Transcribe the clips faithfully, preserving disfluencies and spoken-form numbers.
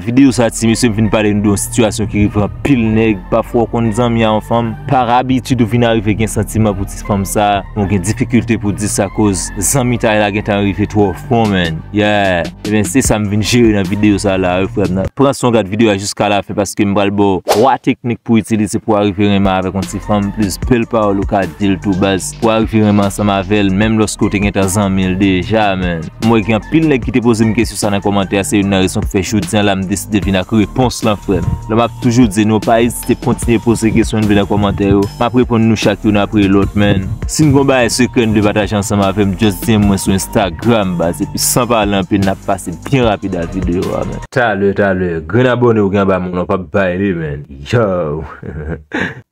Videyo sa ti mesye m vin pale nou de yon sitiyasyon ki rive anpil nèg. Pafwa w konn zanmi a yon fanm, pa abitid ou vin arive gen santiman pou ti fanm sa, ou gen difikilte pou di sa koz zanmitay la gentan rive twò fon, man. Yeah. Ebyen, se sa m vin jere nan videyo sa la, wi, frè m nan. Pran son gad videyo a jiska lafen paske m pral ba w twa teknik pou itilize pou w arive renmen avèk yon ti fanm, plis bèl pawòl ou ka di l tou baz, pou w arive renmen ansanm avè l, menm lòske w te gentan zanmi l deja, man. M wè gen anpil nèg ki te poze m kesyon sa nan kòmantè a, se youn nan rezon ki fè jodi a la m deside vin ak repons lan, frè m. Lè m ap toujou di nou, pa ezite kontinye poze kesyon nou vle nan kòmantè yo. M ap reponn nou chak youn apre lòt, man. Si n gon bagay sekrè n vle pataje ansanm avè m, just D M mwen sou Instagram, baz. Epi san pale anpil, n ap pase byen rapid ak videyo a, man. Talè, talè, grenn abòne ou gen anba men w lan, w p ap bay li, man. Yo!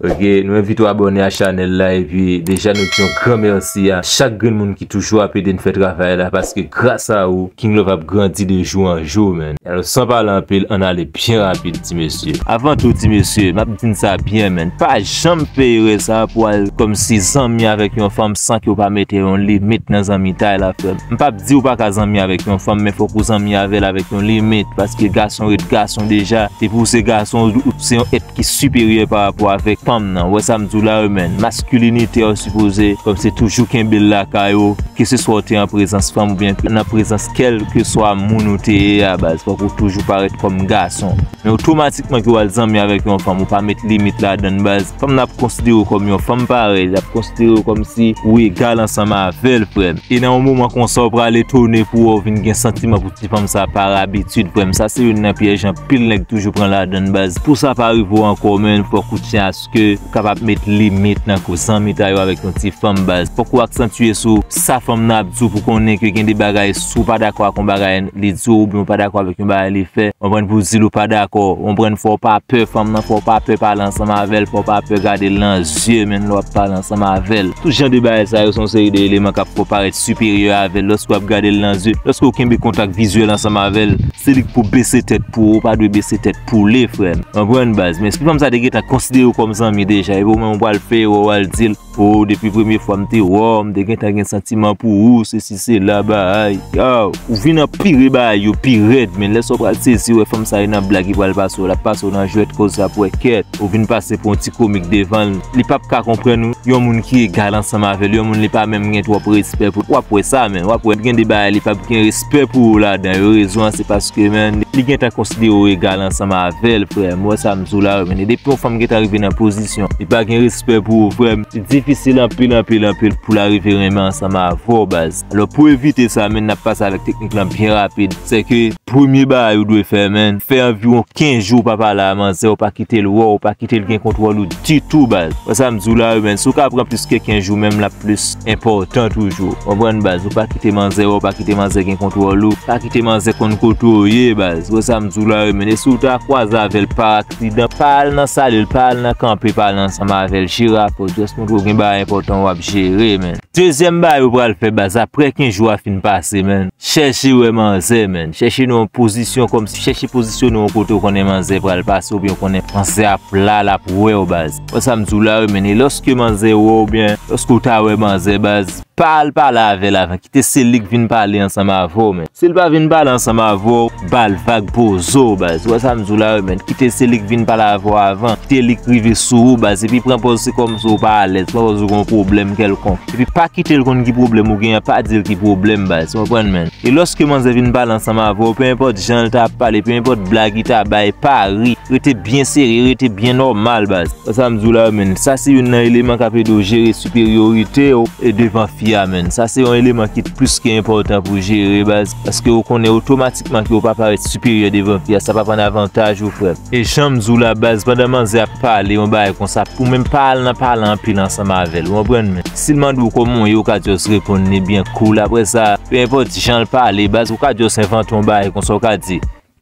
Ok, nou envite w abòne a chanèl la, epi deja nou di yon gran mèsi a chak grenn moun ki toujou ap ede n fè travay la, paske gras a ou, King Love ap grandi de jou an jou, man. Alò, san pale anpil, ann ale byen rapid, ti mesye. Avan tou, ti mesye, m ap di n sa byen, man. Pa janm fè erè sa pou al kòmsi zanmi avèk yon fanm san ke w pa mete yon limit nan zanmitay la, frè m. M p ap di w pa ka zanmi avèk yon fanm, men fòk ou zanmi avè l avèk yon limit, paske gason ret gason deja. Depi w se gason, ou se yon èt ki siperyè pa rapò avèk fanm nan. Ou wè sa m di w la, wi, man. Maskilinite a, w sipoze kòmsi toujou kenbe l lakay ou, keseswa w te an prezans fanm oubyen nan prezans kèlkeswa moun ou te ye a, baz. Fòk ou toujou parèt kòm gason. Men otomatikman ke w al zanmi avèk yon fanm, ou pa met limit ladan l, baz, fanm nan ap konsidere w kòm yon fanm parèy, l ap konsidere w kòmsi ou egal ansanm avè l, frè m. E nan yon moman konsa, w pral etone pou wè w vin gen santiman pou ti fanm sa pa abitid, frè m. Sa se youn nan pyèj anpil nèg toujou pran ladan l, baz. Pou sa pa rive w ankò, man, fòk ou tyen aske ou kapab met limit nan kou zanmitay ou avèk yon ti fanm, baz. Fòk ou aksantye sou sa fanm nan ap di w pou konnen ke gen de bagay, si w pa dakò ak yon bagay li di w oubyen w pa dakò avèk yon bagay li fè, w konprann, pou di l ou pa dakò, w konprann, fò w pa pè fanm nan, fò w pa pè pale ansanm avè l, fò w pa pè gade l nan zye, man, lè w ap pale ansanm avè l. Tout jan de bagay sa yo se yon seri de eleman k ap fè w parèt siperyè avè l lòske w ap gade l nan zye, lòske w kenbe kontak vizyèl ansanm avè l. Se li k pou bese tèt pou ou, ou pa dwe bese tèt pou li, frè m. Konprann, baz? Men si fanm sa te gentan konsidere w kòm zanmi deja, epi ou menm ou pral fè erè, w al di l, o, depi premye fwa m te wè w, m te gentan gen santiman pou ou, sesi sela, bagay. Yo, ou vin anpire bagay yo pi rèd, men lè sa w pral sezi, w wè fanm sa e nan blag li pral pase w, l ap pase w nan jwèt, koz l ap wè kèt. Ou vin pase pou yon ti komik devan l. Li p ap ka konprann ou. Yon moun ki egal ansanm avè l, yon moun li pa menm gen twòp respè pou l. W ap wè sa, man. W ap wè gen de bagay li p ap gen respè pou ou ladan yo. Rezon an, se paske, man, li gentan konsidere w egal ansanm avè l, frè m. Ou wè sa m di w la, wi, man. E depi yon fanm gentan rive nan pozisyon li pa gen respè pou ou, frè m, li difisil anpil, anpil, anpil pou l arive renmen ansanm avè w, baz. Alò, pou evite sa, man, n ap pase avèk teknik lan byen rapid. Se ke premye bagay ou dwe fè, man, fè anviwon kenz jou ou pa pale a manzè, ou pa kite l wè w, ou pa kite l gen kontwòl ou ditou, baz. Wè sa m di w la, wi, man, si w ka pran plis ke kenz jou, menm l ap plis enpòtan toujou. Konprann, baz? Ou pa kite manzè wè w, ou pa kite manzè gen kontwòl ou, pa kite manzè konn kote w ye, baz. Wè sa m di w la, wi, man. E si w ta kwaze avè l pa aksidan, pa al nan salye l, pa al nan kanpe pale ansanm avè l, jere afè w, just montre w gen bagay enpòtan w ap jere, man. Dezyèm bagay ou pral fè, baz, apre kenz jou a fin pase, man, chèche wè manzè, man. Chèche nan yon pozisyon kòmsi, chèche pozisyone w yon kote w konnen manzè pral pase oubyen w konnen manzè ap la, l ap wè w, baz. Wè sa m di w la, wi, man. E lòske manzè wè w oubyen lòske w ta wè manzè, baz, pa al pale avè l avan. Kite se li k vin pale ansanm avè w, man. Si l pa vin pale ansanm avè w, ba l vag, poze w, baz. Ou wè sa m di w la, wi, man. Kite se li k vin pale avè w avan. Kite li k rive sou ou, baz. Epi pran pòz se kòmsi w pa alèz, pran pòz ou gon pwoblèm kèlkonk. Epi pa kite l konn ki pwoblèm ou genyen, pa di l ki pwoblèm, baz. Ou konprann, man? E lòske manzè vin pale ansanm avè w, pe enpòt jan l ta ap pale, pe enpòt blag li ta bay, pa ri. Rete byen serye, rete byen nòmal, baz. Sa m di w la, man, sa se youn nan eleman k ap ede w jere siperyorite w e devan fi a, man. Sa se yon eleman ki plis ke enpòtan pou w jere, baz, paske w konnen otomatikman ke w pa parèt siperyè devan fi a, sa p ap an avantaj ou, frè m. E jan m di w la, baz, pandan manzè ap pale yon bagay konsa, ou menm pa al nan pale anpil ansanm avè l, ou konprann, man. Si l mande w kòman w ye, ou ka just reponn li byen cool. Apre sa, pe enpòt jan l pale, baz, ou ka just envante yon bagay konsa, ou ka di,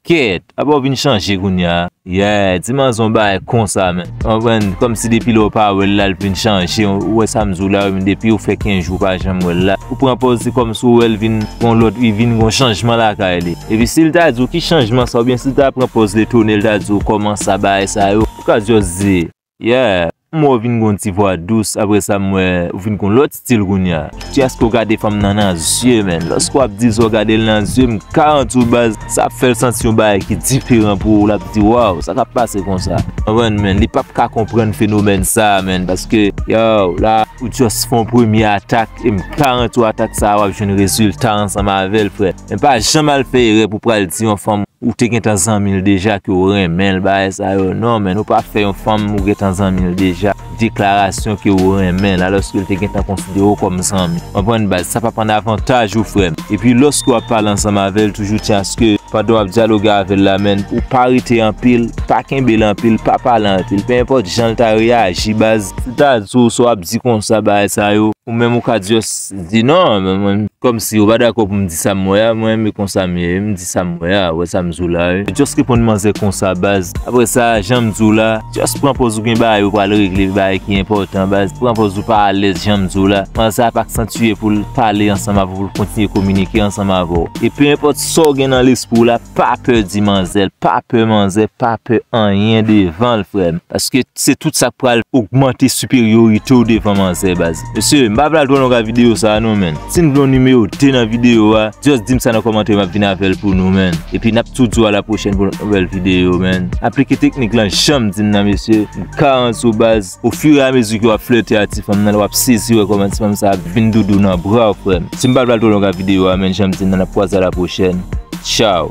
kèt, apa w vin chanje kounye a? Yeah, di manzè yon bagay konsa, man. Ou konprann? Kòmsi depi lè w pa wè l la, l vin chanje. Ou wè sa m di w la, wi, men depi w fè kenz jou w pa janm wè l la, ou pran pòz se kòmsi w wè l vin gon lòt, li vin gon chanjman lakay li. Epi si l ta di w ki chanjman sa, oubyen si l ta pran pòz l etone, l ta di w kòman sa, bagay sa yo, ou ka just di, yeah, M wè w vin gon ti vwa dous, apre sa m wè ou vin gon lòt stil kounye a. Ti èske w gade fanm nan nan zye, menn? Lòske w ap di sa w gade l nan zye, m garanti w baz, sa ap fè l santi yon bagay ki diferan pou ou, l ap di, "Waw, sa k ap pase konsa?" Konprann, menn, li p ap ka konprann fenomèn sa, menn, paske, yo, la, ou just fè yon premye atak, e m garanti w atak sa a, w ap jwenn rezilta ansanm avè l, frè. Men pa janm al fè erè pou pral di yon fanm ou te gentan zanmi l deja, ke w renmen l, bagay sa yo. Non, menn, ou pa fè yon fanm ou gentan zanmi l deja deklarasyon ke w renmen l, alòske l te gentan konsidere w kòm zanmi. Konprann, baz, sa p ap ann avantaj ou, frè m. Epi, lòske w ap pale ansanm avè l, toujou tyen aske pandan w ap dyaloge avè l la, menn, ou pa rete anpil, pa kenbe l anpil, pa pale anpil. Pe enpòt jan l ta reyaji, baz, si l ta di w sa w ap di konsa, bagay sa yo, ou menm ou ka just di, "Non, men mwen, kòmsi ou pa dakò pou m di sa m wè a, mwen, men konsa m ye, m di sa m wè a, wè sa m di w la, wi." Just reponn manzè konsa, baz. Apre sa, jan m di w la, just pran pòz ou gen bagay ou pral regle, bagay ki enpòtan, baz. Pran pòz ou pa alèz, jan m di w la. Manzè ap aksantiye pou l pale ansanm avè w, pou l kontinye kominike ansanm avè w. E pe enpòt sa w gen nan lespri w la, pa pè di manzè l, pa pè manzè, pa pè anyen devan l, frè m. Paske se tout sa k pral ogmante siperyorite w devan manzè, baz. Mesye, m pa vle al twò longa videyo sa a non, menn. Si n vle yon nimewo de nan videyo a, just di m sa nan kòmantè, m ap vin avè l pou nou, menn. Epi n ap tou di w a la pwochèn pou yon nouvèl videyo, menn. Aplike teknik lan jan m di n nan, mesye. M garanti w, baz, ofiramezi ke w ap flète ak ti fanm nan, w ap sezi wè kòman ti fanm sa ap vin doudou nan bra w, frè m. Si m pa vle al twò longa videyo a, menn, jan m di n nan, n ap kwaze a la pwochèn. Tchaw.